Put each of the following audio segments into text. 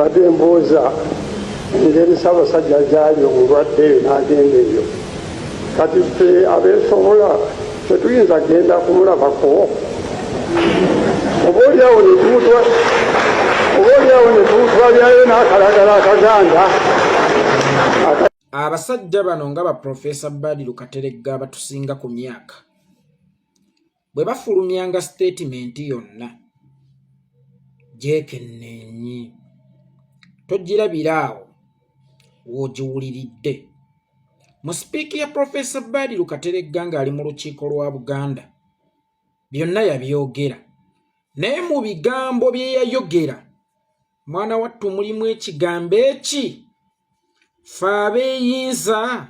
Mbadde mbuuza engeri Ssaabasajja gy'ali omulwadde eyo n'agenda eyo. Kati ffe abeesobola tetuyinza kugenda kumulabako? Oba oliawo ne tumutwalirayo n'akalagala akaganda. Abasajja bano nga ba Professor Badiru Kateregga abatusinga ku myaka bwe bafulumyanga sitatimenti yonna gyekenneenyi togirabira awo w'ogiwuliridde. Mu sipiiki ya Professor Badiru Kateregga ng'ali mu lukiiko lwa Buganda byonna yabyogera naye mu bigambo bye yayogera mwana wattu mulimu ekigambo eki fe abeeyinza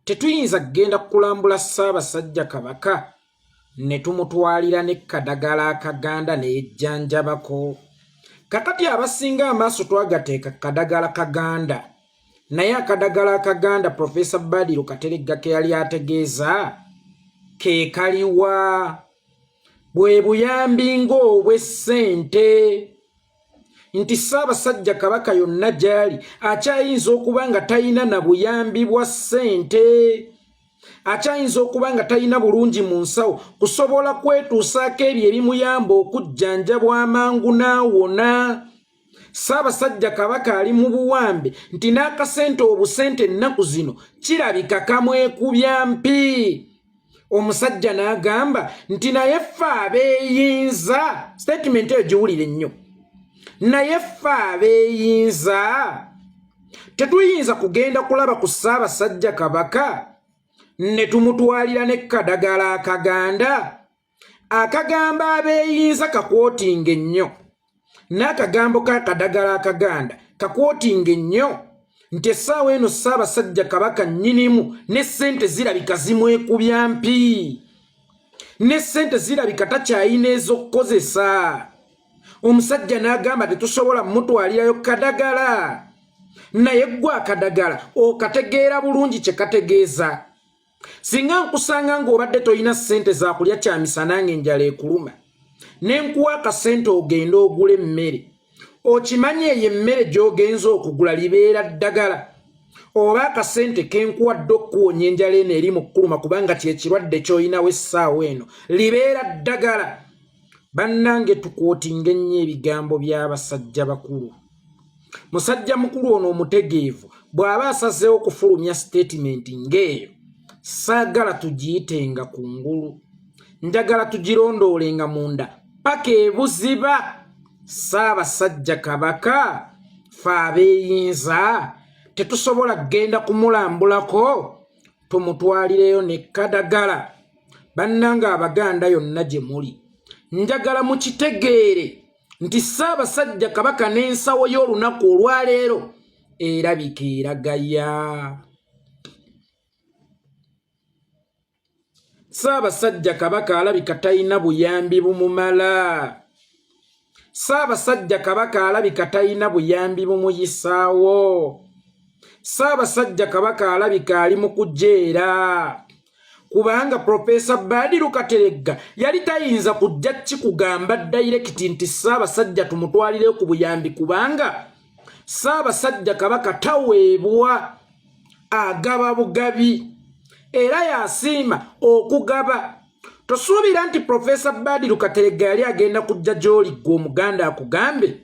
tetuyinza kugenda kulambula Ssaabasajja Kabaka ne tumutwalira ne kadagala akaganda neyejjanjabako. Kakati abasinga amaaso twagateeka kadagala kaganda, naye akadagala akaganda Profesa Badiru Kateregga ke yali ategeeza ke kaliwa? Bwe buyambi ng'obw'essente nti Ssaabasajja Kabaka yonna gy'ali akyayinza okuba nga talina na buyambi bwa ssente, akyayinza okuba nga talina bulungi mu nsawo kusobola kwetuusaako ebyo ebimuyamba okujjanjabwa amangu n'awona. Ssaabasajja Kabaka ali mu buwambe nti n'akasente obusente ennaku zino kirabika kamwekubya mpi. Omusajja n'agamba nti naye ffe abeeyinza, sitatimenti eyo giwulire nnyo, naye ffe abeeyinza tetuyinza kugenda kulaba ku Ssaabasajja Kabaka ne tumutwalira ne kadagala akaganda. Akagamba abeeyinza kakwotinga ennyo n'akagambo k'akadagala akaganda kakwotinga ennyo nti essaawa eno Ssaabasajja Kabaka nnyinimu ne ssente zirabika zimwekubya mpi, ne ssente zirabika takyayina ez'okukozesa. Omusajja n'agamba tetusobola mutwalirayo kadagala, naye ggwe akadagala okategeera bulungi kye kategeeza. Singa nkusanga ng'obadde tolina ssente za kulya kyamisana ng'enjala ekuluma, ne nkuwa akasente ogende ogule emmere, okimanyi eyo emmere gy'ogenze okugula libeera ddagala oba akasente kenkuwadde okukuwonya enjala eno eri mu kkuluma kubanga kyekirwadde ky'olinawo essaawa eno libeera ddagala. Bannange tukwotinga ennyo ebigambo by'abasajja bakulu. Musajja mukulu ono omutegeevu bw'aba asazeewo okufulumya sitatimenti ng'eyo, saagala tugiyitenga ku ngulu, njagala tugirondoolenga munda paka ebuziba. Ssaabasajja Kabaka fe abeeyinza tetusobola kugenda kumulambulako tumutwalireyo ne kadagala. Bannange Abaganda yonna gye muli, njagala mukitegeere nti Ssaabasajja Kabaka n'ensawo y'olunaku olwaleero erabika eragaya. Ssaabasajja Kabaka alabika talina buyambi bumumala. Ssaabasajja Kabaka alabika talina buyambi bumuyisaawo. Ssaabasajja Kabaka alabika ali mu kujeera, kubanga Profesa Badiru Kateregga yali tayinza kujja kikugamba dayirekiti nti Ssaabasajja tumutwalire ku buyambi, kubanga Ssaabasajja Kabaka taweebwa, agaba bugabi era yasiima okugaba. Tosuubira nti Profesa Badiru Kateregga yali agenda kujja gy'oli ggwe Omuganda akugambe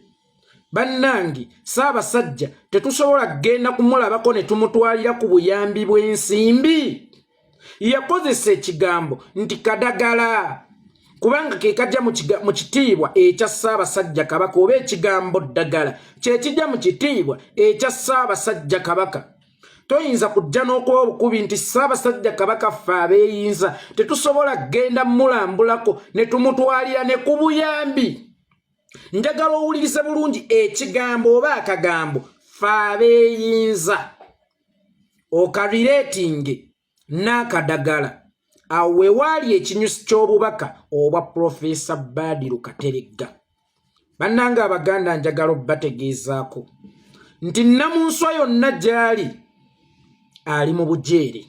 bannange Ssaabasajja tetusobola kugenda kumulabako ne tumutwalira ku buyambi bw'ensimbi. Yakozesa ekigambo nti kadagala kubanga ke kajja mu kitiibwa ekya Ssaabasajja Kabaka, oba ekigambo ddagala kye kijja mu kitiibwa ekya Ssaabasajja Kabaka. Toyinza kujja n'okuba obukubi nti Ssaabasajja Kabaka ffe abeeyinza tetusobola kugenda mulambulako ne tumutwalira ne ku buyambi. Njagala owulirize bulungi ekigambo oba akagambo ffe abeeyinza okarireetinge n'akadagala. Awo we waali ekinyusi ky'obubaka obwa Profesa Badiru Kateregga. Bannange Abaganda, njagala obbategeezaako nti Nnamunswa yonna gy'ali ali mu bujeere,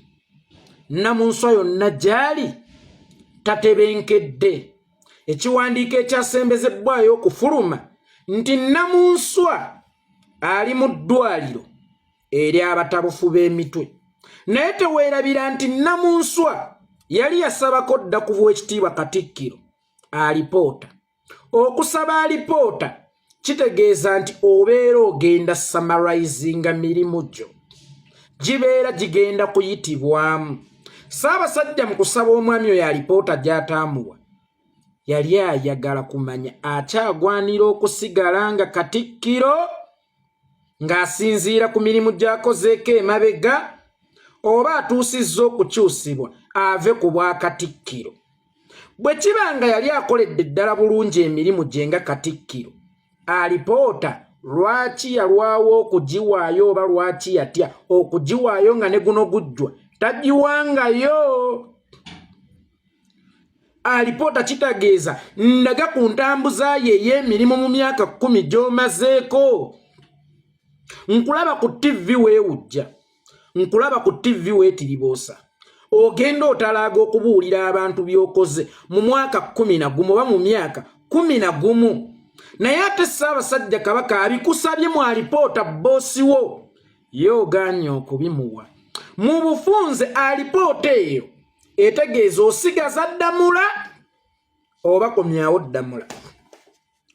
Nnamunswa yonna gy'ali tatebenkedde. Ekiwandiiko ekyasembezebbwayo okufuluma nti Nnamunswa Ali mu ddwaliro ery'abatabufu b'emitwe. Naye teweerabira nti Nnamunswa yali yasabako dda ku bw'ekitiibwa Katikkiro alipoota. Okusaba alipoota kitegeeza nti obeera ogenda samarizinga mirimu gyo gibeera gigenda kuyitibwamu. Ssaabasajja mu kusaba omwami oyo alipoota gy'ataamuwa yali ayagala kumanya akyagwanira okusigala nga Katikkiro ng'asinziira ku mirimu gy'akozeeko emabega oba atuusizza okukyusibwa ave ku bwakatikkiro. Bwe kiba nga yali akoledde ddala bulungi emirimu gye nga Katikkiro, alipoota lwaki yalwawo okugiwaayo oba lwaki yatya okugiwaayo nga ne guno gujjwa tagiwangayo? Alipoota kitageeza ndaga ku ntambuza ye ey'emirimu mu myaka 10 gy'omazeeko. Nkulaba ku ttivi weewujja, nkulaba ku ttivi weetiriboosa, ogenda otalaaga okubuulira abantu by'okoze mu mwaka 11 oba mu myaka 11, naye ate Ssaabasajja Kabaka abikusabye mu alipoota, bboosi wo ye ogaanye okubimuwa. Mu bufunze alipoota eyo etegeeza osigaza Ddamula oba komyawo Ddamula.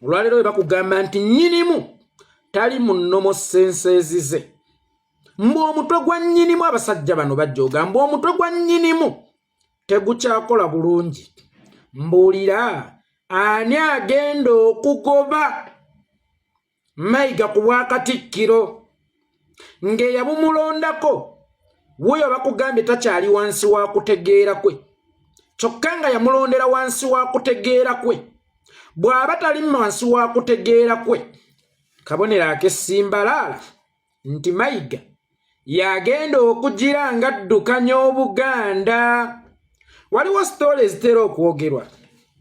Olwaleero we bakugamba nti nnyinimu tali mu nnomo senseezi ze, mbu omutwe gwa nnyinimu, abasajja bano bajjooga mbu omutwe gwa nnyinimu tegukyakola bulungi. Mbuulira, ani agenda okugoba Mayiga ku bwakatikkiro ng'eyabumulondako wuuyo bakugambye takyali wansi wa kutegeera kwe, kyokka nga yamulondera wansi wa kutegeera kwe? Bw'aba tali wansi wa kutegeera kwe, kabonero ak'essimbalaala nti Mayiga yagenda okugira nga addukanya Obuganda. Waliwo sitoole ezitera okwogerwa,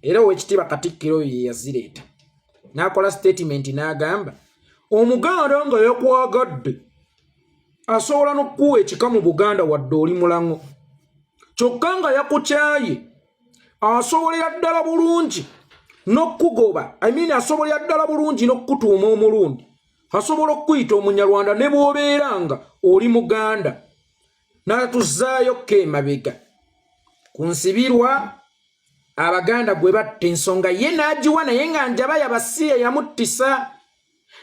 era Owekitiibwa Katikkiro oyo ye yazireeta n'akola sitatimenti n'agamba Omuganda nga yakwagadde asobola n'okukuwa ekika mu Buganda wadde oli mulango, kyokka nga yakukyaye asobolera ddala bulungi n'okukugoba, I mean asobolera ddala bulungi n'okukutuuma omulundi, asobola okukuyita Omunyarwanda ne bw'obeera nga oli Muganda. N'atuzaayo ko emabega ku Nsibirwa, Abaganda gwe batta, ensonga ye n'agiwa naye nga njaba yabasiye yamuttisa,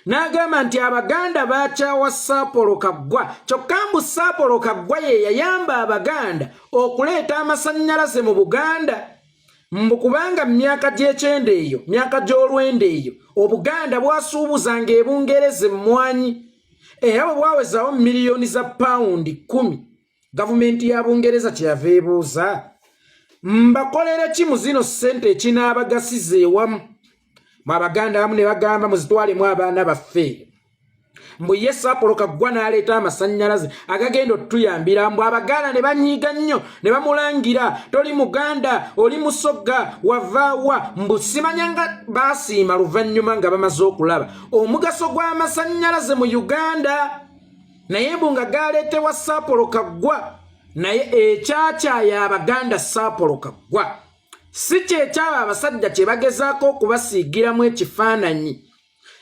n'agamba nti Abaganda bakyawa Saapolo Kaggwa, kyokka mbu Saapolo Kaggwa ye yayamba Abaganda okuleeta amasannyalaze mu Buganda, mbu kubanga mu myaka gy'ekyenda eyo, myaka gy'olwenda eyo, Obuganda bwasuubuzanga Ebungereza emmwanyi, era bwe bwawezaawo miliyoni za pawundi 10, gavumenti ya Bungereza kyeyava ebuuza, mbakolere ki mu zino ssente ekinaabagasiza ewamu mu Abaganda? Abamu ne bagamba muzitwalemu abaana baffe. Mbu ye Saapolo Kaggwa n'aleeta amasannyalaze agagenda otuyambira. Mbu Abaganda ne banyiiga nnyo ne bamulangira, toli Muganda, oli Musogga, wavaawa? Mbu simanya nga baasiima luvannyuma nga bamaze okulaba omugaso gw'amasannyalaze mu Uganda, naye mbu nga galeetebwa Saapolo Kaggwa. Naye ekyakyaya Abaganda Saapolo Kaggwa si kyekyaba abasajja kye bagezaako okubasiigiramu ekifaananyi.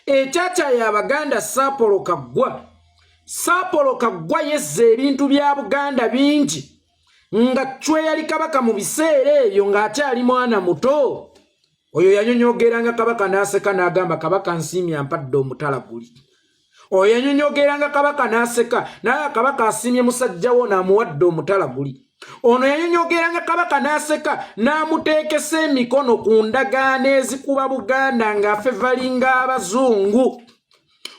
Ekyakyaya Abaganda Saapolo Kaggwa, Saapolo Kaggwa yezza ebintu bya Buganda bingi nga Cwe yali kabaka mu biseera ebyo ng'akyali mwana muto. Oyo yanyonyogeranga Kabaka n'aseka n'agamba, Kabaka nsiimye ampadde omutala guli. Oyo yanyonyogeranga Kabaka n'aseka naye Kabaka asiimye musajja wo n'amuwadde omutala guli. Ono yanyonyogeranga Kabaka n'aseka n'amuteekesa emikono ku ndagaano ezikuba Buganda ng'afevalinga abazungu.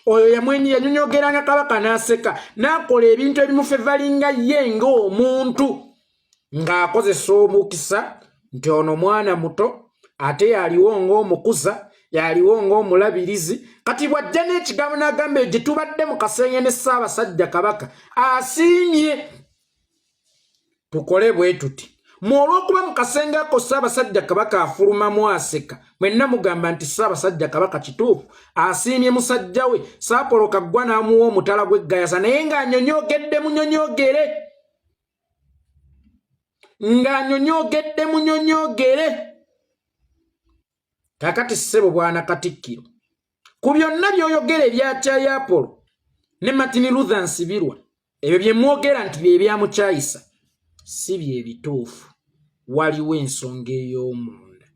Oyo yamwenyi yanyonyogeranga Kabaka n'aseka n'akola ebintu ebimufevalinga ye ng'omuntu, ng'akozesa omukisa nti ono mwana muto ate yaliwo ng'omukuza, yaliwo ng'omulabirizi. Kati bw'ajja n'ekigambo n'agamba eyo gye tubadde mu kasenge ne Ssaabasajja Kabaka asiimye tukole bwe tuti, mu olw'okuba mu kasenge ako Ssaabasajja Kabaka afulumamu aseka, mwenna mugamba nti Ssaabasajja Kabaka kituufu asiimye musajja we Saapolo Kaggwa n'amuwa omutala gw'eggayasa, naye ng'anyonyoogedde munyonyoogere, ng'anyonyoogedde munyonyoogere. Kakati ssebo bwana Katikkiro, ku byonna by'oyogera ebyakyayapolo Ne Martin Luther Nsibirwa, ebyo bye mwogera nti bye byamukyayisa si bye bituufu. Waliwo ensonga ey'omunda.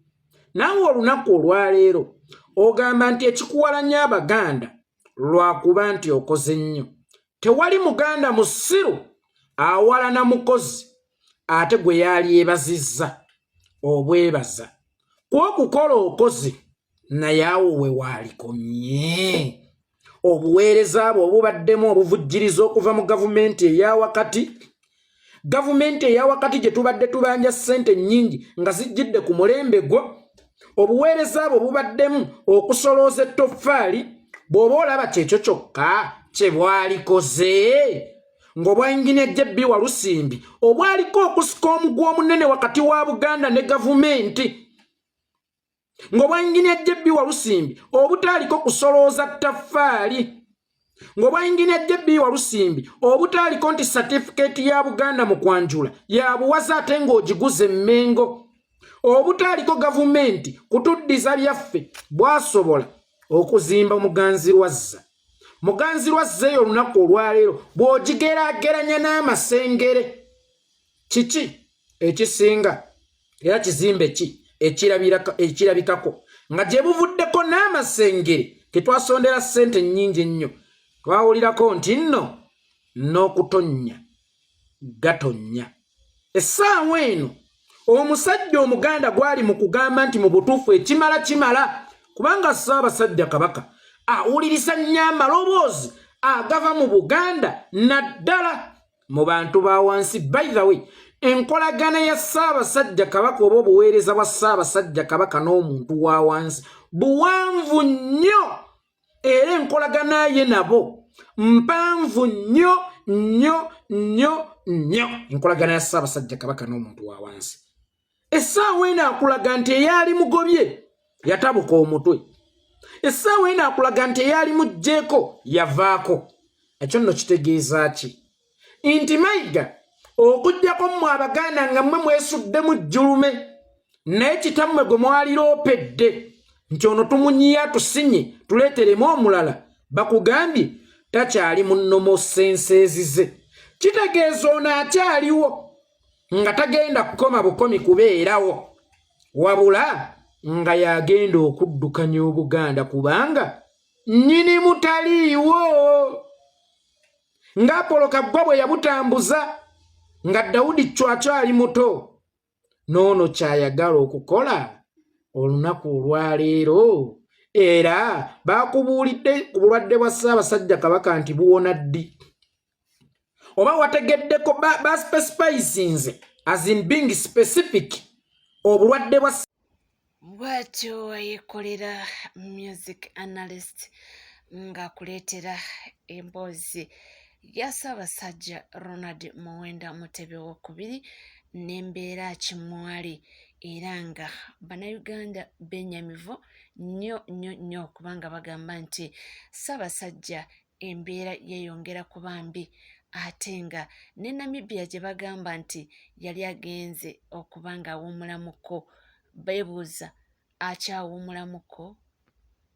Naawe olunaku olwaleero ogamba nti ekikuwalanya Abaganda lwakuba nti okoze nnyo. Tewali Muganda musiru awalana mukozi ate gwe yalyebazizza obwebaza kwokukola okoze, naye awo we waalikomye. Obuweereza bwe obubaddemu obuvujjiriza okuva mu gavumenti eya wakati, gavumenti eya wakati gye tubadde tubanja ssente nnyingi nga zijjidde ku mulembe gwo. Obuweereza bwe bubaddemu okusolooza ettoffaali, bw'oba olaba kyekyo kyokka kye bwalikoze ng'obwa Inginiya JB Walusimbi obwaliko okusika omuguwa omunene wakati wa Buganda ne gavumenti, ng'obwa Inginiya JB Walusimbi obutaaliko kusolooza ttaffaali, ng'obwa Inginiya JB Walusimbi obutaaliko nti satifikeeti ya Buganda mu kwanjula ya buwaze ate ng'ogiguza Emmengo, obutaaliko gavumenti kutuddiza byaffe, bwasobola okuzimba Omuganzi Lwazza. Muganzi Lwazza eyo olunaku olwaleero bw'ogigeraageranya n'Amasengere, kiki ekisinga era kizimbe ki ekirabikako nga gye buvuddeko n'Amasengere ketwasondera ssente nnyingi ennyo? Twawulirako nti nno n'okutonnya gatonnya. Essaawa eno omusajja Omuganda gwali mu kugamba nti mu butuufu ekimala kimala, kubanga Ssaabasajja Kabaka awuliriza nnyo amaloboozi agava mu Buganda, naddala mu bantu ba wansi. By the way, enkolagana ya Ssaabasajja Kabaka oba obuweereza bwa Ssaabasajja Kabaka n'omuntu wa wansi buwanvu nnyo, era enkolagana ye nabo mpanvu nnyo nnyo nnyo nnyo. Enkolagana ya Ssaabasajja Kabaka n'omuntu wa wansi, essaawa eno akulaga nti eyali mugobye yatabuka omutwe, essaawa eno akulaga nti eyali mugjeeko yavaako. Ekyo nno kitegeeza ki? Nti Mayiga, okugjako mmwe Abaganda nga mmwe mwesuddemu jjulume, naye kitammwe gwe mwaliroopedde nti ono tumunyiye atusinye tuleeteremu omulala, bakugambye takyali mu nnomo senseezi ze. Kitegeeza ono akyaliwo nga tagenda kukoma bukomi kubeerawo, wabula nga yagenda okuddukanya Obuganda, kubanga nnyini mutaliiwo, ng'Apolo Kaggwa bwe yabutambuza nga Dawudi Chwa akyali muto. N'ono kyayagala okukola olunaku olwaleero. Era bakubuulidde ku bulwadde bwa Ssaabasajja Kabaka nti buwona ddi? Oba wategeddeko baspecifizinze, as in being specific, obulwadde bwa Bw'atyo yeekolera music analyst ng'akuleetera emboozi ya Ssaabasajja Ronald Muwenda Mutebi Owokubiri n'embeera kimwali, era nga Bannayuganda bennyamivu nnyo nnyo nnyo, kubanga bagamba nti Ssaabasajja embeera yeeyongera kuba mbi, ate nga ne Namibia gye bagamba nti yali agenze okuba ng'awummulamuko, beebuuza akyawummulamuko,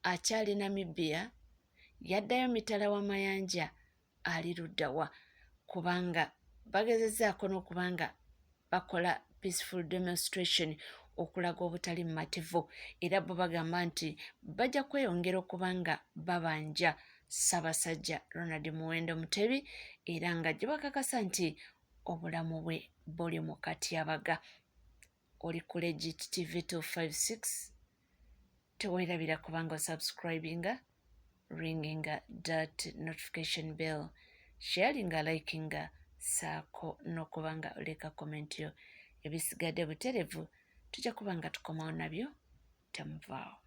akyali Namibia, yaddayo mitala w'amayanja, ali ludda wa? Kubanga bagezezzaako n'okuba nga bakola peaceful demonstration okulaga obutali mumativu, era bo bagamba nti bajja kweyongera okuba nga babanja Ssaabasajja Ronald Muwendo Mutebi, era nga gye bakakasa nti obulamu bwe buli mu katyabaga. Oli ku Legit TV 256, teweerabira kubanga osubscribinga, ringinga that notification bell, sharinga, likinga, saako n'okuba nga oleka comment yo. Ebisigadde buterevu tujja kuba nga tukomawo nabyo, temuvaawo.